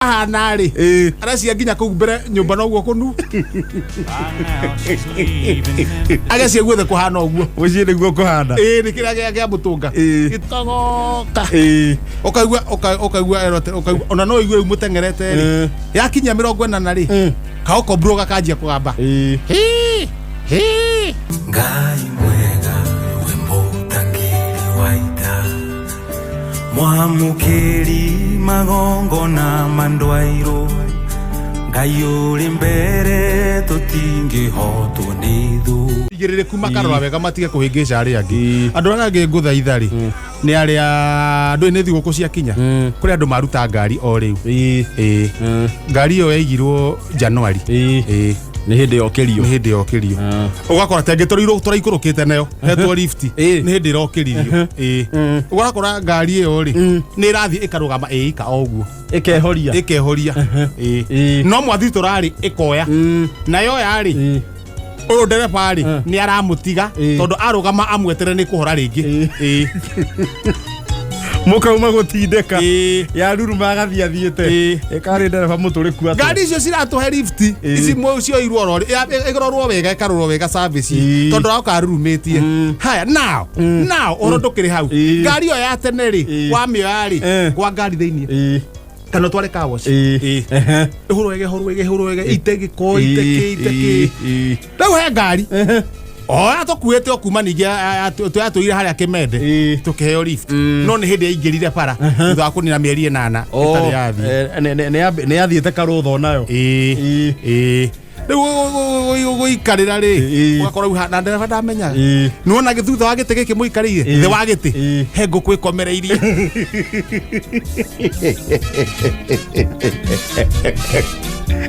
Ahana rĩ, aracia nginya kũu mbere nyũmba noguo kũnu agecia guothe kũhana ũguo. Mũciĩ nĩguo kũhana. Ĩĩ, nĩ kĩrĩa gĩa mũtũnga gĩtogoka, ũkaigua ũkaigua erote, ũkaigua ona no ũigue rĩu mũteng'erete rĩ, yakinyia 40 rĩ, kaũkomburo gakanjia kũgamba. Hii, hii. Ngai mwega wĩ mũtangĩri wa ita, mwamũkĩri magongona mandwairũ, Ngai ũrĩ mbere tũtingĩhotwo nĩ thũ. Igĩrĩrĩku makarora wega matige kũhĩngĩca arĩa angĩ. Andũ arĩa angĩ ngũthaitha rĩ, nĩ arĩa ndũĩ nĩ thigũkũ ciakinya, kũrĩ andũ maruta ngari o rĩu. Ĩĩ, ngari ĩyo yaigirwo Januari. Ĩĩ. Nĩ hĩndĩ yokĩrio. Nĩ hĩndĩ yokĩrio, ũgakora tengĩ tũraikũrũkĩte nayo hetwo lift. Nĩ hĩndĩ ĩrokĩririo. Ĩĩ, ũgakora ngari ĩyo rĩ, nĩ ĩrathiĩ ĩkarũgama ĩika o ũguo. Ĩkehoria. Ĩkehoria. Ĩĩ. No mwathi tũrarĩ ĩkoya nayo yarĩ ũyũ ndereba rĩ, nĩ aramũtiga tondũ arũgama amwetere nĩ kũhora rĩngĩ. Ĩĩ. Mũkauma gũtindĩka. Ĩĩ. Yaruruma agathiĩ athiĩte. Ĩkarĩ ndereba mũtũrĩku atĩa? Ngari icio ciratũhe lift. Ici cioirwo oro ĩrorwo wega, ĩkarorwo wega service, tondũ aroka arurumĩtie. Haya, now now ũhoro ndũkĩrĩ hau. Ngari ĩyo ya tene rĩ, wamĩoya rĩ, kwa ngari thĩinĩ kana ũtware car wash. Ĩĩ. Ĩhũrwo wega, ĩhũrwo wega, ĩhũrwo wega, ite gĩko, ite kĩ, ite kĩ. Rĩu he ngari oya tũkuĩte o kuma ningĩ twatũire harĩa Kĩmende, tũkĩheo lift, no nĩ hĩndĩ yaingĩrire bara thutha wa kũnina mĩeri 8 ĩtarĩ yathiĩ. Nĩ yathiĩte karũtha onayo. Ĩĩ. Ĩĩ, rĩu gũikarĩra rĩ, ũgakora rĩu na ndereba ndamenyaga. Nĩwona thutha wa gĩtĩ gĩkĩ mũikarĩire, thĩ wa gĩtĩ he ngũkũ ĩkomereirie.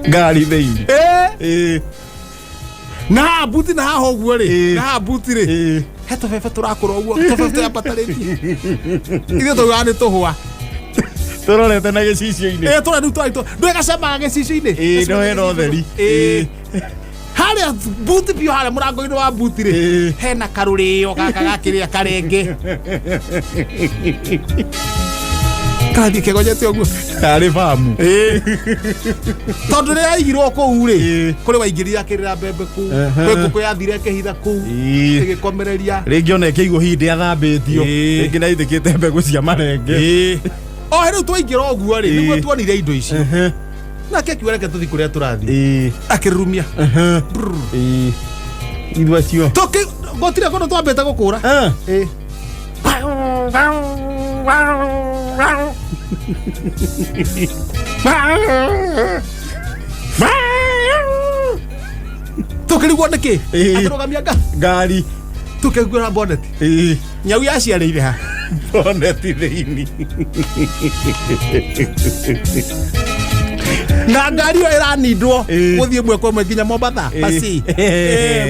Ngari thĩinĩ. Ĩĩ. Na haha buti, na haha ũguo rĩ, na haha buti rĩ, he tũbebe tũrakũra ũguo, tũbebe twambatarĩtie, ithuĩ taugaga nĩ tũhũa. Tũrorete na gĩcicio-inĩ. Ĩĩ, tũrĩa rĩu twarĩ ndũĩ gacemaga gĩcicio-inĩ. Ĩĩ, no hena ũtheri. Ĩĩ, harĩa buti biũ, harĩa mũrango-inĩ wa buti rĩ, hena karũrĩo gaka gakĩrĩa karenge karathiĩ kegonyete ũguo. Karĩ bamu. Ĩĩ. Tondũ rĩrĩa yaigirwo kũu rĩ, kũrĩ waingĩrire akĩrĩra mbembe kũu, kwĩ ngũkũ yathire ĩkĩhitha kũu, ĩgĩkomereria. Rĩngĩ ona ĩkĩigwo hihi ndĩathambĩtio. Ĩĩ. Rĩngĩ naithĩkĩte mbegũ cia marenge. Ĩĩ. O rĩu twaingĩra ũguo rĩ, nĩguo tuonire indo icio. Nake akiuga reke tũthiĩ kũrĩa tũrathiĩ, akĩrurumia. Ĩĩ. Ithuĩ acio. Tũkĩ gũtirĩ kũndũ twambĩte gũkũra. Ĩĩ. Tũkĩrigwo nĩkĩ. Akĩrũgamia nga Ngari. Tũkĩguĩra boneti. Nyau yaciarĩire ha? Boneti thĩinĩ. Na ngari ĩyo ĩranindwo gũthiĩ ĩmwe kwa ĩmwe nginya Mombatha. Basi.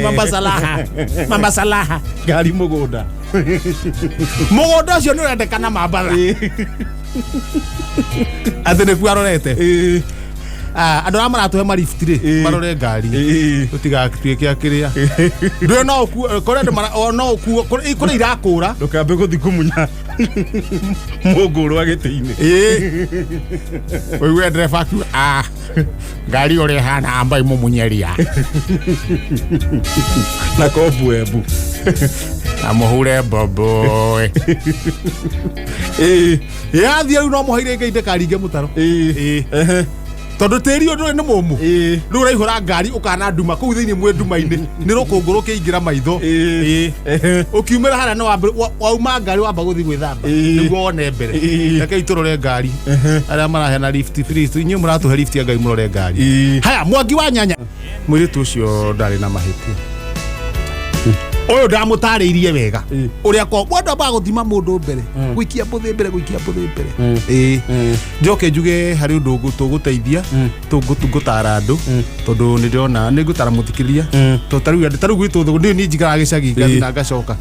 Mombasa laha, Mombasa laha. Ngari mũgũnda. Mũgũnda ũcio nĩ ũrendekana Mambatha, atĩ nĩkuo arorete. Ah, andũ arĩa maratũhe marifti rĩ, marore ngari, tũtigatuĩke akĩrĩa ndũĩ no ũkue kũrĩ andũ o no ũkue kũrĩ irakũra. Ndũkambe gũthi kũmunya mũngũrwa gĩtĩ-inĩ. Ĩĩ, ũigue ndereba akiuga, "Ah, ngari ũrĩa ĩhana, ambai mũmunyeria." Na kobuembu. Na mũhure mbombo. Ĩĩ. Yathiĩ rĩu no mũhaire Ngai ndĩkaringe mũtaro. Ĩĩ. Ĩĩ. Tondũ tĩri ũyũ ndũrĩ nĩ mũmũ. Rĩu ũraihũra ngari ũkana nduma kũu thĩinĩ, mwĩ nduma-inĩ, nĩ rũkũngũ rũkĩingĩra maitho. Ĩĩ. Ĩĩ. Ũkiumĩra harĩa nĩ wauma ngari wamba gũthiĩ gwĩthamba nĩguo wone mbere. Rekei tũrore ngari. Arĩa maraheana lift, please, inyuĩ mũratũhe lift ya Ngai, mũrore ngari. Haya, Mwangi wa Nyanya, mũirĩtu ũcio ndarĩ na mahĩtia. Ũyũ ndamũtarĩirie wega ũrĩa ko mũndũ ambaga gũthima mũndũ mbere, gũikia mbũthĩ mbere, gũikia mbũthĩ mbere. Ĩĩ, njoke njuge harĩ ũndũ tũgũteithia, ngũtara andũ, tondũ nĩ ndĩrona nĩ ngũtara mũthikĩrĩria, tondũ tarĩu gwitũ thũ niĩ njikaraga gĩcagi, ngathiĩ na ngacoka.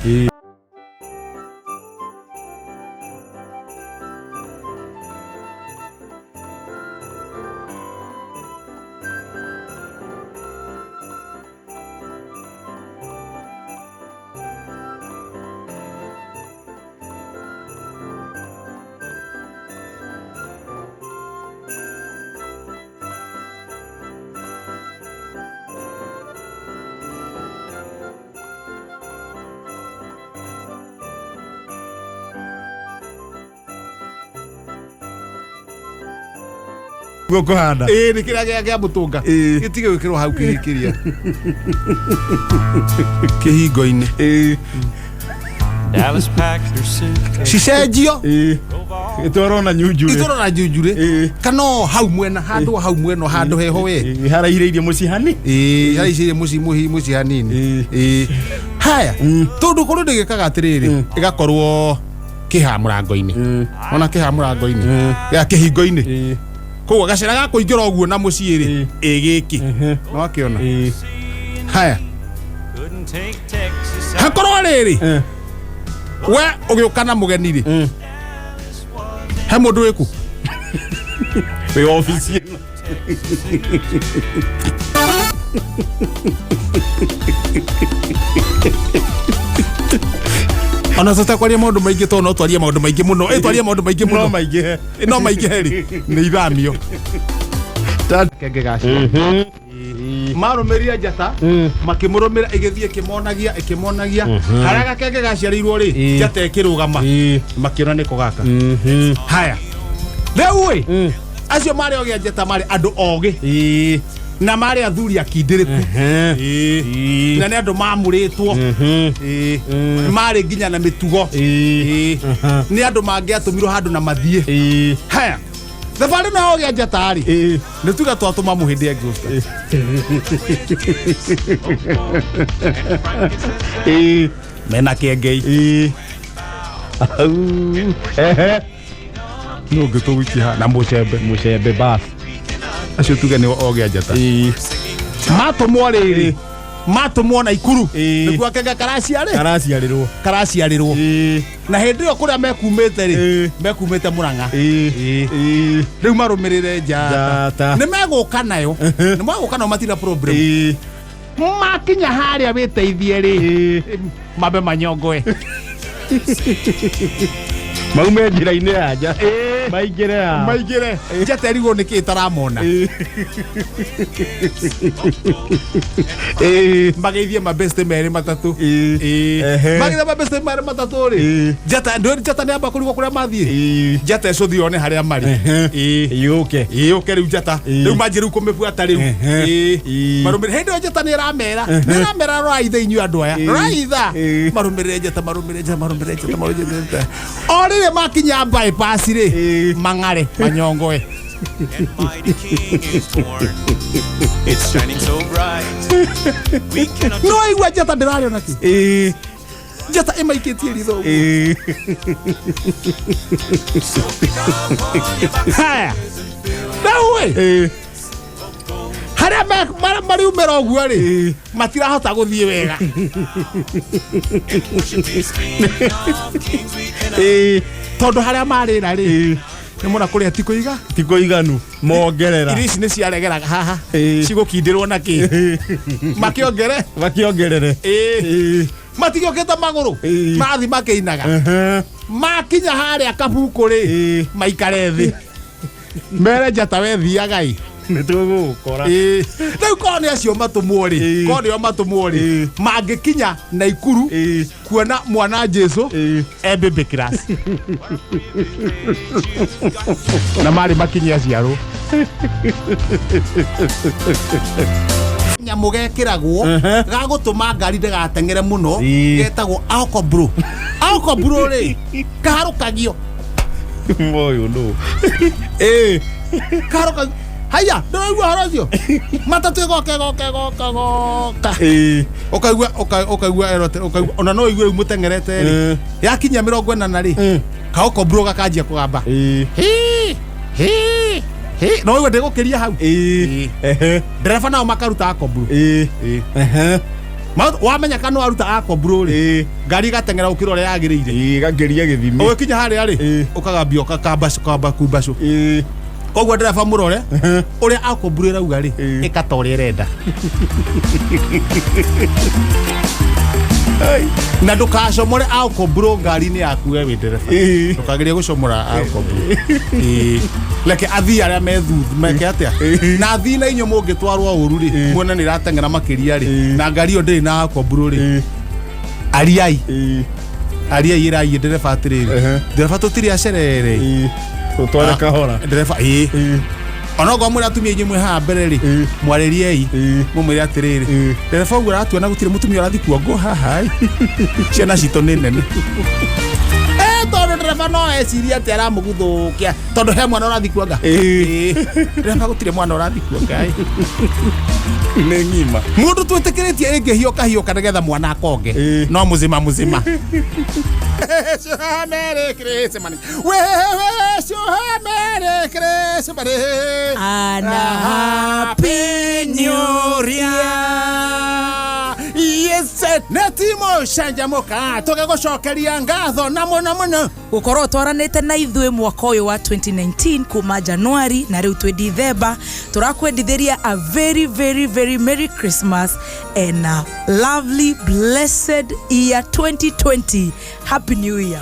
Guo kũhana. Ĩĩ, nĩ kĩrĩa gĩa mũtũnga. Ĩĩ. Gĩtige gwĩkĩrwo hau kĩrĩa kĩhingo-inĩ. Ĩĩ. Dallas packed her suitcase. Cicenjio. Ĩĩ. Ĩtwarwo na nyunjurĩ. Itũrwo na njunjurĩ. Ĩĩ. Kana o hau mwena, handũ hau mwena handũ heho we. Ĩĩ, haraihĩrĩirie mũciĩ hani. Ĩĩ, haraicĩire mũciĩ mũciĩ hanini. Ĩĩ. Ĩĩ. Haya, tondũ korwo ndĩgĩkaga atĩrĩrĩ, ĩgakorwo kĩha mũrango-inĩ, ona kĩha mũrango-inĩ ya kĩhingo-inĩ. Ĩĩ. Koguo gacĩra ga kũingĩra ũguo na mũciĩ rĩ, Ĩĩ. ĩ gĩkĩ nĩwakĩona. Ĩĩ. Haya, Couldn't take Texas out. hakorwo rĩrĩ, Eh. we ũgĩũka na mũgeni rĩ, he mũndũ wĩku Wĩ obici ĩno. Ona tũtekwaria maũndũ maingĩ, tondũ no twarie maũndũ maingĩ mũno. Ĩ, twarie maũndũ maingĩ No mũno. maingĩhe. No maingĩhe rĩ, nĩ ithamio kenge gacio marũmĩrire njata, makĩmũrũmĩra, ĩgĩthiĩ ĩkĩmonagia ĩkĩmonagia harĩa gakenge gaciarĩirwo rĩ. Ĩĩ. Njata ĩkĩrũgama. Ĩĩ. Makĩona nĩko gaka. Haya, rĩu ĩ, acio marĩ ogĩ a njata marĩ andũ ogĩ. Ĩĩ. Na marĩ athuri akindĩrĩku. Ĩĩ. Na nĩ andũ mamũrĩtwo. Ĩĩ. Marĩ nginya na mĩtugo. Ĩĩ. Ĩĩ. Nĩ andũ mangĩatũmirwo handũ na mathiĩ. Ĩĩ. Haya, thabarĩ ĩno ya ũgĩa njata rĩ, Ĩĩ. nĩ tuga twatũma mũhĩndĩ exhaust. Ĩĩ. Mena kĩengei. Ĩĩ. Au. Ehe. Nĩ ũngĩtũgwikia na mũcembe. Mũcembe bas. Acio tuge nĩ ogĩa njata. Ĩĩ. Matũmwo rĩrĩ, matũmwo na ikuru. Ĩĩ. Nĩkuo akenge karaciarĩ Karaciarĩrwo. karaciarĩrwo. Ĩĩ. Na hĩndĩ ĩyo kũrĩa mekumĩte rĩ, Ĩĩ. mekumĩte Mũrang'a. Ĩĩ. Ĩĩ. Rĩu marũmĩrĩre njata. Njata. Nĩ megũka nayo, nĩ megũka nayo, matirĩ problem. Ĩĩ. Makinya harĩa wĩteithie rĩ, Ĩĩ. mambe manyongoe. Maume njĩra-inĩ ya nja. Maingĩre ya. Maingĩre njata ĩrigwo nĩkĩ ĩtaramona. Ĩĩ. Mageithie mabeste merĩ matatũ. Ĩĩ. Ĩĩ. Ehe. Mageithie mabeste merĩ matatũ rĩ, Ĩĩ. njata ndũĩ njata nĩ amba kũrigwo kũrĩa mathiĩ. Ĩĩ. Njata ĩcũthi yone harĩa marĩ. Ehe. Ĩĩ. Yũke. Ĩĩ, ũke rĩu njata. Ĩĩ. Rĩu manjie rĩu kũmĩbuata rĩu. Ehe. Ĩĩ. Ĩĩ. Marũmĩrĩre hĩndĩ ĩyo njata nĩ ĩramera, nĩ ĩramera, rorai ithe inyuĩ andũ aya. Ĩĩ. Rorai itha. Ĩĩ. Marũmĩrĩre njata, marũmĩrĩre njata, marũmĩrĩre njata, marũmĩrĩre njata. O rĩrĩ makinya bypass rĩ, Ĩĩ. mang'are manyongoe. And mighty King is born. It's shining so bright. We cannot No waigua njata ndĩrarĩ ona kĩ. Ĩĩ. Njata ĩmaikĩtie ritho ũguo. Ĩĩ. Haya, rĩu ĩ, Ĩĩ. harĩa mariumĩra ũguo rĩ, Ĩĩ. matirahota gũthiĩ wega. Ĩĩ. Tondũ harĩa marĩra rĩ, Ĩĩ. nĩ mona kũrĩa ti kũiga. Ti kũiganu. Mongerera. Irio ici nĩ ciaregeraga haha. Ĩĩ. Cigũkindĩrwo na kĩ makĩongere. Makĩongerere. Ĩĩ. Ĩĩ. Matigĩũkĩte magũrũ. Ĩĩ. Marathiĩ makĩinaga. Ehe. Makinya harĩa kabuku rĩ, Ĩĩ. maikare thĩ, mere njata we thiagai. Nĩ tũgũgũkora. Ĩĩ. Rĩu korwo nĩ acio matũmwo rĩ, Ĩĩ. korwo nĩo matũmwo rĩ, Ĩĩ. mangĩkinya Naikuru Ĩĩ. kuona mwana Jesu Ĩĩ. e baby class na marĩ makinyia aciarwo nyamũ gekĩragwo ga gũtũma ngari ndĩgateng'ere mũno. Ĩĩ. Getagwo alcobro. Alcobro rĩ, kaharũkagio. Moyo nũ. Ĩĩ. Kaharũkagio. Haya, ndĩraigua ũhoro ũcio, matatũ ĩgoka ĩgoka ĩgoka ĩgoka. Ĩĩ. Ũkaigua ũkaigua erote, ũkaigua ona no ũigue rĩu mũteng'erete rĩ, Ĩĩ. yakinya 40 rĩ, kaũkobro gakanjia kũgamba. Ĩĩ. Hĩ, hĩ, hĩ, no ũigue ndĩgũkĩria hau. Ĩĩ. Ehe. Ndereba nao makaruta akobro. Ĩĩ. Ehe. Wamenya kana waruta akobro rĩ, Ĩĩ. ngari ĩgateng'era gũkĩra ũrĩa yagĩrĩire. Ĩĩ, gakĩria gĩthimi. Ũgĩkinya harĩa rĩ, Ĩĩ. ũkagambia ũkakambacũ kamba kumbacũ. Ĩĩ. Koguo ndereba mũrore ũrĩa akobro ĩrauga rĩ, Ĩĩ. ĩka ta ũrĩa ĩrenda na ndũkacomore alcobro ngari-inĩ yaku we wĩ ndereba. Ĩĩ. Ndũkagerie gũcomora alcobro. Ĩĩ. Reke athii arĩa me thutha meke atĩa na athii na inyuĩ mũngĩtwarwo ũru rĩ, Ĩĩ. muone nĩ ĩrateng'era makĩria rĩ, Ĩĩ. na ngari ĩyo ndĩrĩ na alcobro rĩ, Ĩĩ. ariai. Ĩĩ. Ariai, ĩrai ndereba atĩrĩrĩ, Ehe. ndereba, tũtirĩ acerere. Ĩĩ. Tũtware kahora. Ndereba, ĩĩ. Ĩĩ. Onokorwo mwĩra atumia inyuĩ mwĩ haha mbere rĩ, mwarĩriei, mũmwĩre atĩrĩrĩ, ndereba ũguo aratuona gũtirĩ mũtumia ũrathiĩ kuongwo haha ĩ. Ciana citũ nĩ nene. Tondũ ndereba no ecirie atĩ aramũguthũkia tondũ he mwana ũrathiĩ kuonga. Ndereba, gũtirĩ mwana ũrathiĩ kuonga ĩ. Nĩ ng'ima. Mũndũ twĩtĩkĩrĩtie ĩngĩhiũka hiũka nĩgetha mwana akonge, no mũzima mũzima. Merry Christmas. We wish you a Merry Christmas and a happy new year. Yes, nĩ timu canjamũka tũgĩgũcokeria ngatho na mũno mũno gũkorwo twaranĩte na ithuĩ mwaka ũyũ wa 2019 kuma Januari na rĩu twĩ Dithemba. Tũrakwendithĩria a very very very merry Christmas and a lovely blessed year 2020. Happy New Year.